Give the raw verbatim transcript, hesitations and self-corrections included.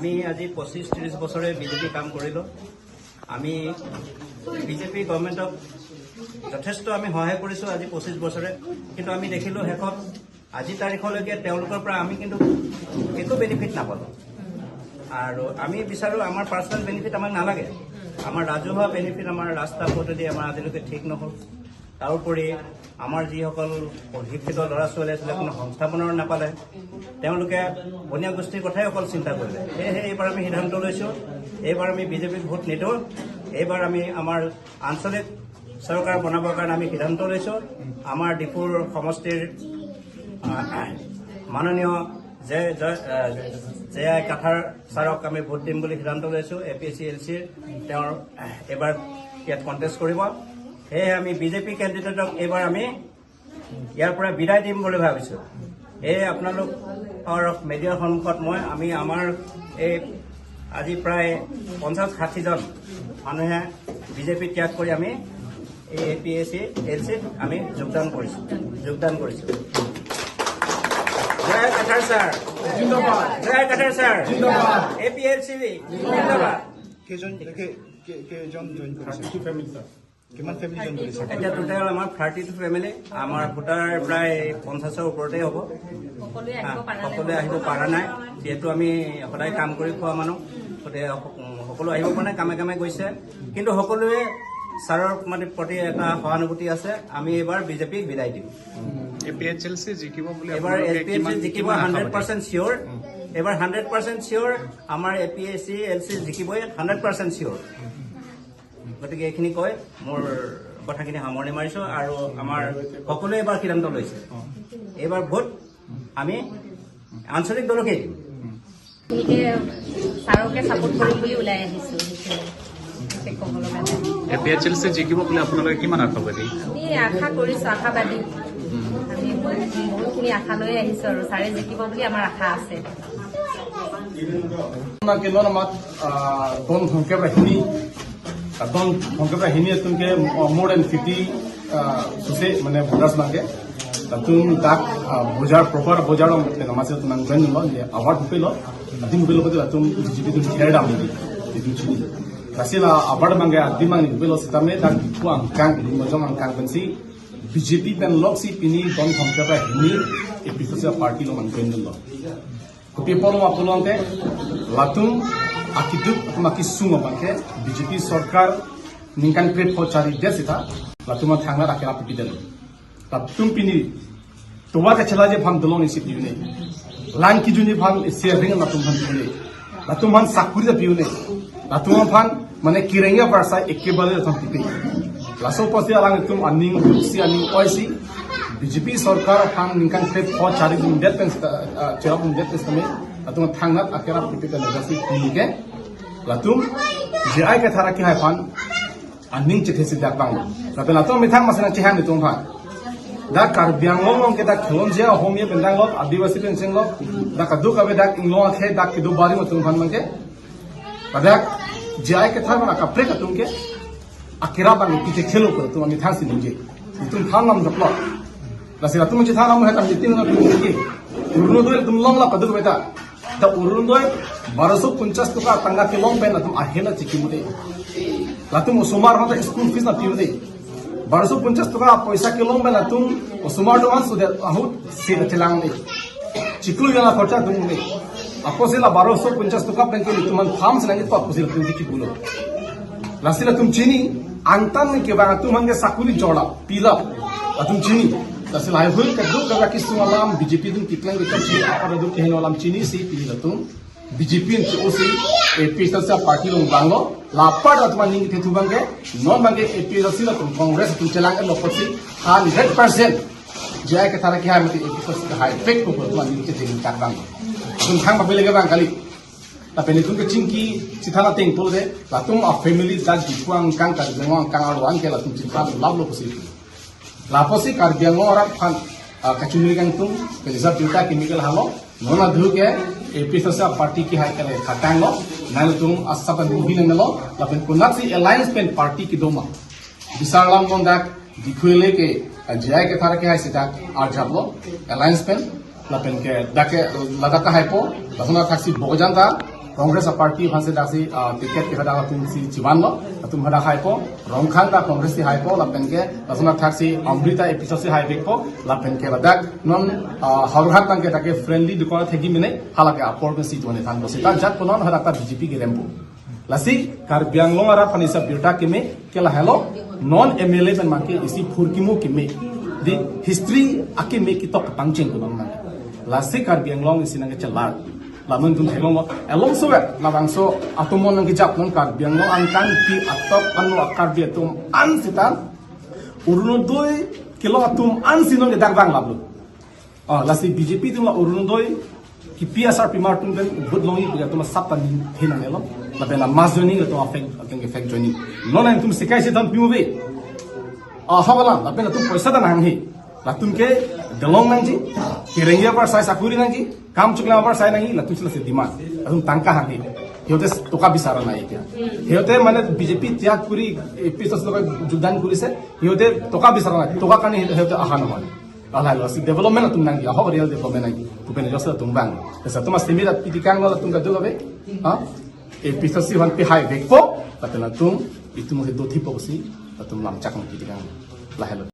আমি আজি পঁচিছ ত্ৰিছ বছৰে বিজেপি কাম কৰিলো। আমি বিজেপি গভৰ্ণমেণ্টক যথেষ্ট আমি সহায় কৰিছো আজি পঁচিছ বছৰে, কিন্তু আমি দেখিলো শেষত আজি তাৰিখলৈকে তেওঁলোকৰ পৰা আমি কিন্তু একো বেনিফিট নাপালো। আৰু আমি বিচাৰো আমাৰ পাৰ্চনেল বেনিফিট আমাক নালাগে, আমাৰ ৰাজহুৱা বেনিফিট, আমাৰ ৰাস্তা পদূলি আমাৰ আজিলৈকে ঠিক নহ'ল। তাৰোপৰি আমাৰ যিসকল শিক্ষিত ল'ৰা ছোৱালী আছিলে, কোনো সংস্থাপনৰ নাপালে, তেওঁলোকে বনিয়া গোষ্ঠীৰ কথাই অকল চিন্তা কৰিলে। সেয়েহে এইবাৰ আমি সিদ্ধান্ত লৈছো, এইবাৰ আমি বিজেপিক ভোট নিদিওঁ। এইবাৰ আমি আমাৰ আঞ্চলিক চৰকাৰ বনাবৰ কাৰণে আমি সিদ্ধান্ত লৈছো। আমাৰ ডিফুৰ সমষ্টিৰ আহ, মাননীয় জে জে আহ, জে আই কাথাৰ ছাৰক আমি ভোট দিম বুলি সিদ্ধান্ত লৈছো। এ পি এছ চি এল চিৰ তেওঁৰ এইবাৰ ইয়াত কণ্টেষ্ট কৰিব। সেয়েহে আমি বিজেপি কেণ্ডিডেটক এইবাৰ আমি ইয়াৰ পৰা বিদায় দিম বুলি ভাবিছো। এই আপোনালোকৰ মিডিয়াৰ সন্মুখত মই, আমি আমাৰ এই আজি প্ৰায় পঞ্চাছ ষাঠিজন মানুহে বিজেপি ত্যাগ কৰি আমি এই এ পি এছ চি এল চিত আমি যোগদান কৰিছো, যোগদান কৰিছো। জয় কাথাৰ ছাৰ, জিন্দাবাদ। জয় কাথাৰ ছাৰ, জিন্দাবাদ। এ পি এল চি জিন্দাবাদ। কেইজন কে- কে- কেইজন জইন কৰিছে? কিমান ফেমিলি জইন কৰিছে? এতিয়া টোটেল আমাৰ থাৰ্টি টু ফেমিলি, আমাৰ ভোটাৰ প্ৰায় পঞ্চাছৰ ওপৰতে হ'ব। সকলোৱে আহিব হা, পৰা নাই। সকলোৱে আহিব পৰা নাই, যিহেতু আমি সদায় কাম কৰি খোৱা মানুহ, গতিকে সক- সকলো আহিব পৰা নাই, কামে কামে গৈছে। কিন্তু সকলোৱে ছাৰৰ মানে প্ৰতি এটা সহানুভূতি আছে। আমি এইবাৰ বিজেপিক বিদায় দিম। এ পি এইচ এল চি জিকিব বুলি এইবাৰ আপোনালোকে এ পি এইচ চি কিমান- জিকিব, কিমান আশাবাদী? Hundred percent sure. এইবাৰ হাণ্ড্ৰেড পাৰ্চেণ্ট চিয়ৰ আমাৰ A P H C L C জিকিবই, হাণ্ড্ৰেড পাৰ্চেণ্ট চিয়ৰ। গতিকে এইখিনি কৈ মোৰ কথাখিনি সামৰণি মাৰিছো। আৰু আমাৰ সকলোৱে এইবাৰ সিদ্ধান্ত লৈছে, এইবাৰ ভোট আমি আঞ্চলিক দলকেই দিম। গতিকে ছাৰকে ছাপোৰ্ট কৰিম বুলি ওলাই আহিছো, সেইটোৱে ক'ব লগা নাই। এ পি এইচ এল চি জিকিব বুলি আপোনালোকে কিমান আশাবাদী? আমি আশা কৰিছো, আশাবাদী। আমি বহুত, বহুতখিনি আশা লৈ আহিছো আৰু ছাৰে জিকিব বুলি আমাৰ আশা আছে। Nang ke non amat, ah, don thomkep ra hini, ah, don thomkep ra hini atum ke, ah, more than fifty, ah, suse mane voters nang ke. Latum dak, ah, bojar, proper bojar ong te nama se nang join lo, ye award pelo. Latum pelo pelo latum B J P tum kira dam ni, itu chini. Lasi la award mangge adi mang ni pelo sitame dak Diphu angkang, Diphu mojong angkang pensi B J P pen lok si pini don thomkep ra hini, A P H L C party lo mang join lo. Kopi apotlo ma pulote, latum akeduk atum akesung abang ke B J P sorkar ningkan krepho charidet sita, latum thangnat akerap pipedetlo. Latum pini tovar kachelangji aphan dolong isi pi-un-e. Lang kejunji aphan isi aring latum aphan pi-un-e. Latum aphan sakuri ta pi-un-e. Latum aphan mane kerengya barsai ekebale latum pipe. Laso apotsi alangtum aning duksi aning oisi B J P sorkar aphan ningkan krepho chari dundet pen, ah, cherap dundet pen sitame latum thangnat akerap pipe pen lasi pini ke latum J I Kathar akehai aphan aning chethe si dak bang. Lapen latum methang masena chehang itum aphan. Dak Karbi Anglong along ke dak Khulonjia ahom ye bendang lo, Adivasi pen seng lo, dak kaduk kave dak inglong akhe dak kedo bari atum aphan abang ke. Pada J I Kathar abang akaprek atum ke akerap abang pi chekhelo ko atum ami than si ningje. Itum than lam doklo. Lasi latum chethan lam het am itum na pi ningje. Urno do itum long la kaduk beta. Dak Orunodoi baroso ponchas toka tangka kelong pen latum ahin na chiki mute. Latum osomar hota school fees na pi mute. Baroso ponchas toka poisa kelong pen latum osomar atum han sudet ahut si na chelang mute. Chiklo yana khorcha dun mute. Apotsi la baroso ponchas toka pen ke latum han farm si nangji to apotsi latum chiki pulo. Lasi latum chini, angtan ni kevang atum aphan ke sakuri jorla, pila, latum chini. Lasi lahai hui kaduk kevang kesung alam B J P atum keklang kechok chini, apar atum keheno alam chini si pini latum B J P an ke osi A P H L C party along vanglo, la apar latum aning kethe thu abang ke, non abang ke A P H L C latum Congress atum chelang-etlo apotsi hundred percent J I Kathar akehai mate A P H L C akehai pek ko latum aning kethe kat vanglo. Latum thang papi lagi abang kali. Lapen itum kechingki chethan ateng pulote, latum a family dak Diphu angkang, Karbi Anglong angkang arlo an ke latum chethan lap lo pusi. Lapusi Karbi Anglong arat aphan, ah, kachumri kangtung, ke jisa pilta chemical halo, non adhu ke, A P H L C party akehai ke le khatang lo, nang latum asa pen buhi nang lo, lapen konatsi alliance pen party kedo ma. Bisar lam non dak Diphu le ke, ah, J I Kathar akehai si dak arjaplo, alliance pen, lapen ke dak ke ladak akehai po, lason athaksi bojan ta, Congress a party aphan si daksi, ah, ticket ke hadak atum si chivan lo, atum hadak haipo, Rongkhang ta Congress si haipo, lapen ke, lason athak si Amrita A P H L C si haivekpo, lapen ke ladak non, ah, Howraghat tangke dak ke friendly dukon thegi mene, halake apor ke si tuan than ko sita jat ko non hadak ta B J P kerempo. Lasi Karbi Anglong arat aphan isi abirta keme, ke lahelo, non M L A pen mangke isi phurkimo keme. Di history akeme ketok pangcheng ko non nang. Lasi Karbi Anglong isi nangkechelar. La non atum theklong lo. Along so vet, labangso atum mon nangkejap non Karbi Anglong angkang pi atok ano a Karbi atum an sita. Orunodoi kelong atum an si non kedak bang laplo. Oh, lasi B J P atum la Orunodoi kipi asarpimar atum pen vote longji pu atum asap ta ning hinang elo. Lapen la mass joining atum a fake, atum ke fake joining. Non atum sikai si thon piu ve. Ah, hok alam, lapen atum poisa ta nangji. Latum ke dolong nangji, kerengji apar sai sakuri nangji, kam choklang apar sai nangji, latum si lasi demand. Latum tangka hangji. Hiyote toka bisara nai ke. Hiyote mane B J P tyag kuri, A P H L C lo jogdan kuri se, hiyote toka bisara nai, toka kani hiyote ahan hon. Alai lo si development atum nangji, ahok real development nangji. Pu pen jos atum bang. Esa atum a semi rat pitikang lo atum kadul ave. Ha? A P H L C aphan pi haivekpo, lapen atum, itum ke dothi po si, atum lamchak nang pitikang. Lahelo.